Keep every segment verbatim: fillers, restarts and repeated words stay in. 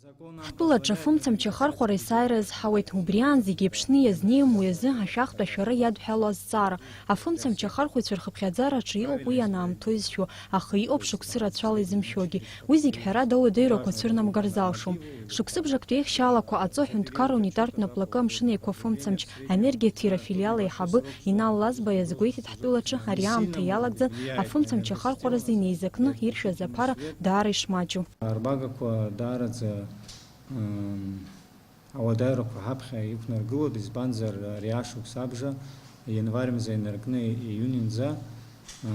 Ҳтәылаҿы афымцамч ахархәара есааира иазҳауеит. Убри аан зегьы еиԥшны иазнеиуам уи азы ашәахтә ашәара иадҳәало азҵаара. Афымцамч ахархәаҩцәа рхыԥхьаӡараҿы иҟоуп уи ианаамҭоу изшәо, аха иҟоуп шықәсы рацәала изымшәогьы. Уи зегь ҳәарада ауадаҩрақәа цәырнамгар залшом. Шықәсыбжактәи еихшьаалақәа ҟаҵо аҳәынҭқарра унитартә наплакы амшын еиқәа афымцамч, аенергиа ҭира афилиал аиҳабы Инал Лазба иазгәеиҭеит, ҳтәылаҿы ари аамҭа иалагӡан афымцамч ахархәаразы инеизакны иршәаз аԥара даара ишмаҷу. Арбагақәа даараӡа, м, ауадаҩрақәа ҳаԥхьа иқәнаргылоит, избанзар, ари ашықәс абжа, ианварь мза инаркны июнь мза, ы,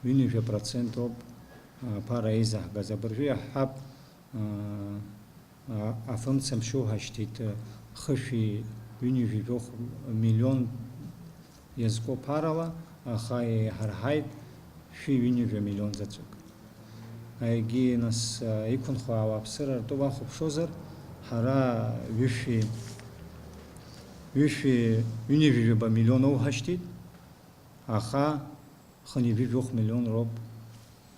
ҩынҩажәа процент ауп, ы, аԥара еизаҳгаз. Абыржәы иаҳҳәап, ы, а-, афымцамч уҳашьҭит, ы, хышәи ҩынҩажәи жәохә миллион иазку ԥарала, аха иҳарҳаит шәи ҩынҩажәа миллион заҵәык. Егьи, нас, иқәынхауа ауааԥсыра ртәы уахәаԥшуазар, ҳара ҩышәи, ҩышәи ҩынҩажәи жәаба миллион ауҳашьҭит, аха хынҩажәи жәохә миллион роуп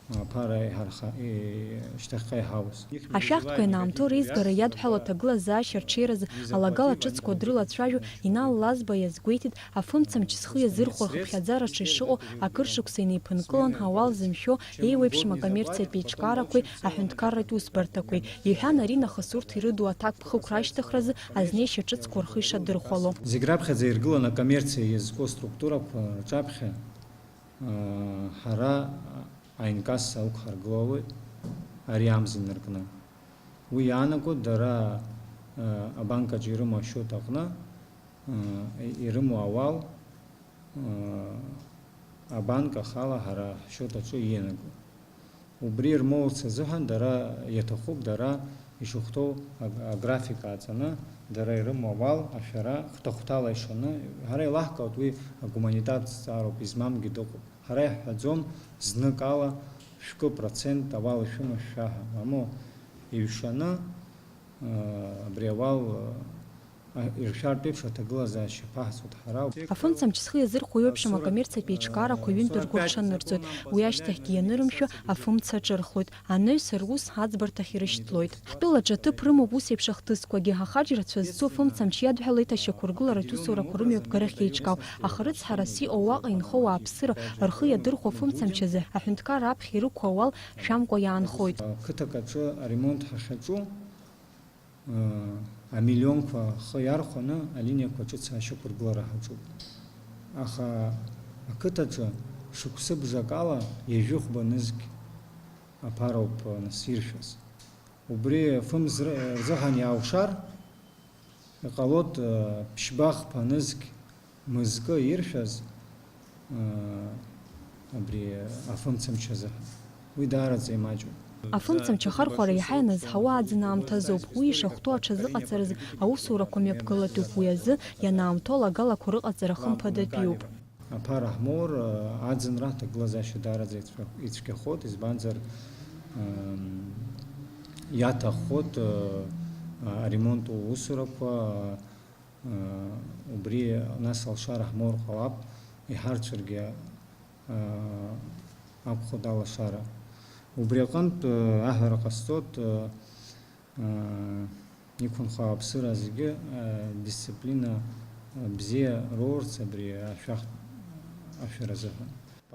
аԥара иҳарха-, и-, шьҭахьҟа иҳауз. Ашәахтәқәа ианаамҭоу реизгара иадҳәало аҭагылазаашьа арҽеиразы алагала ҿыцқәа дрылацәажәо Инал Лазба иазгәеиҭеит, афымцамч зхы иазырхәо рхыԥхьаӡараҿы ишыҟоу акыр шықәса инеиԥынкылан ауал зымшәо еиуеиԥшым акоммерциатә еиҿкаарақәеи аҳәынҭқарратә усбарҭақәеи, иҳәан, аринахыс урҭ ирыду аҭакԥхықәра ашьҭыхразы азнеишьа ҿыцқәа рхы ишадырхәало. Зегь раԥхьаӡа иргыланы акоммерциа иазку аструктурақәа рҿаԥхьа, ыы, ҳара аинкасса ықәҳаргылалоит ари амза инаркны. Уи иаанаго дара, ыы, абанк аҿы ирымоу ашьот аҟны, ыы, ирымоу ауал, ыы, абанк ахала ҳара ҳшьот аҿы иианаго. Убри ирмоурц азыҳәан дара иаҭахуп, дара ишахәҭоу аг-, аграфик ааҵаны, дара ирымоу ауал ашәара хәҭа-хәҭала ишаны, ҳара илаҳкаауеит, уи агуманитартә зҵаароуп, измамгьы дыҟоуп. Ҳара иаҳҳәаӡом, зныкала шәкы процент ауал ишәымоу шәшәа ҳәа, мамоу, иҩшаны, ы, абри ауал, ы, а, иршәартә еиԥш аҭагылазаашьа ԥаҳҵоит ҳара. Афымцамч зхы иазырхәо еиуеиԥшым акоммерциатә еиҿкаарақәа ҩынтә ргәы рҽанырҵоит, уи ашьҭахьгьы ианырымшәо, афымца аҿырхуеит, анаҩс рус аӡбарҭахь ирышьҭлоит. Ҳтәылаҿы аҭыԥ рымоуп ус еиԥш ахҭысқәагьы. Ахаџьрацәа зцу афымцамч иадҳәалоит ашьақәыргыларатә усурақәа рымҩаԥгарахь еиҿкаау, аха рыцҳарас иҟоу уаҟа инхо ауааԥсыра рхы иадырхәо афымцамч азы аҳәынҭқарра аԥхьа ирықәу ауал шәамкәа иаанхоит. Қыҭак аҿы аремонт ҳахьаҿу, амиллионқәа ахы иархәаны алиниақәа ҿыц ашьақәыргылара ҳаҿуп. Аха ақыҭаҿы шықәсыбжак ала ҩажәихәба нызқь аԥароуп, нас, иршәыз. Убри фымз ры-, рзыҳәан иааушар, иҟалоит, ԥшьба-хԥа нызқь мызкы иршәаз, абри афымцамч азыҳәан. Уи даараӡа имаҷуп. Афымцамч ахархәара иаҳа ианазҳауа аӡын аамҭазоуп. Уи ишахәҭоу аҽазыҟаҵаразы аусурақәа мҩаԥгалатәуп. Уи азы ианаамҭоу алагалақәа рыҟаҵара хымԥадатәиуп. Аԥара ҳмоур, аӡынра аҭагылазаашьа даараӡа ицәгьа-, ицәгьахоит, избанзар, м, иаҭаххоит, а, аремонт усурақәа, а, убри нас алшара ҳмоур ҟалап, иҳарцәаргьы, а, акәхоит алашара. Убри аҟынтә, а, аҳәара ҟасҵоит, а, а, иқәынхо ауааԥсыра зегьы, а, дисциплина, а, бзиа роурц абри ашәахтә ашәара азыҳәан.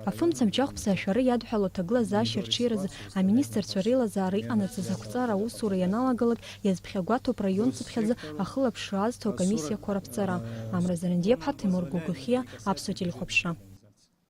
Афымцамч ахәԥса ашәара иадҳәало аҭагылазаашьа арҽеиразы аминистрцәа реилазаара иҟанаҵаз ақәҵара аусура ианалагалак, иазԥхьагәаҭоуп раион цыԥхьаӡа ахылаԥшра азҭо акомиссиақәа раԥҵара. Амра Зарандиаԥҳа, Ҭемур Гогохиа, Аԥсуа телехәаԥшра.